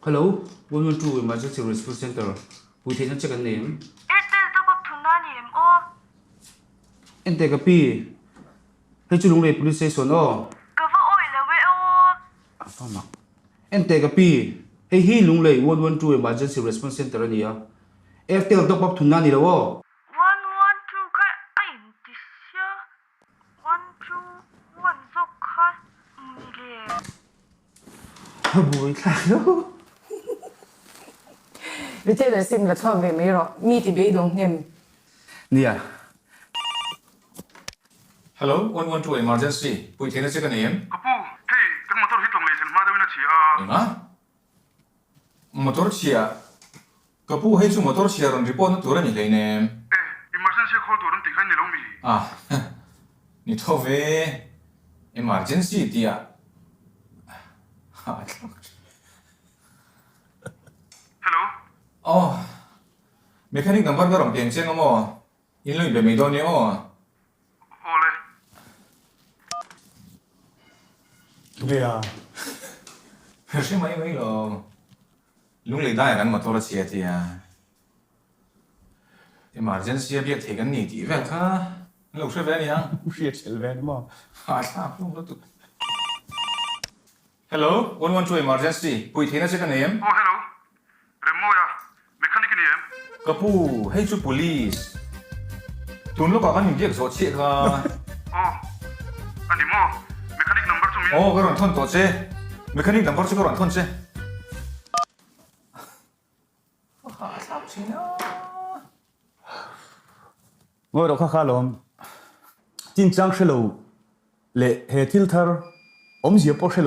Hello, 112 Emergency Response Center, pui theihna che kan nei em? Airtel top up thunna a ni em aw? Enteh ka pi, hei chu Lunglei Police Station aw. Ka va awih lo e aw. A va mak. Enteh ka pi, hei hi Lunglei 112 Emergency Response Center a ni a, Airtel top up thunna a ni lo aw. 112 kha a inti sia. One two one zawk kha ni le. A buai thlak lo. Retailer sim la chhuak ve mai rawh. Mi ti beidawng hnem. Nia. Hello, 112 emergency, pui theihna che ka nei em? Ka pu, hei kan motor hi tlawng lei thlen hma deuhin a chhia a. Enga? Motor chhia? Ka pu, hei chu motor chhia rawn report na tur a ni hleinem. E, emergency a call tur an tih kha ni lo mi? Ah, ni tho ve, emergency tih ah a thlak thin. Hello. Aw, mechanic number ka rawn piang chiang a maw? In lo inbe mai dawn nia aw. Awle. Nia. Hre mai mai lo. Lunglei daiah kan motor a chhia tia. Emergency a biak thei kan ni tih vel kha an lo hre ve a nia. Hriat hrelh ve ni maw? Ha thlak hlawm lutuk. Hello, 112 emergency, pui theihna che ka nei em? Aw hello, Remmawia, mechanic i ni em? Ka pu, hei chu police. Tun lawkah kan inbiak zawh chiah kha. Aw, a ni maw? Mechanic number chu min. Aw, ka rawn thawn tawh che. Mechanic number chu ka rawn thawn che. Ka hahthlak thin a. Ngawi rawh kha kha lawm. Chinchang hrelo leh he thil thar awmzia pawh hrelo.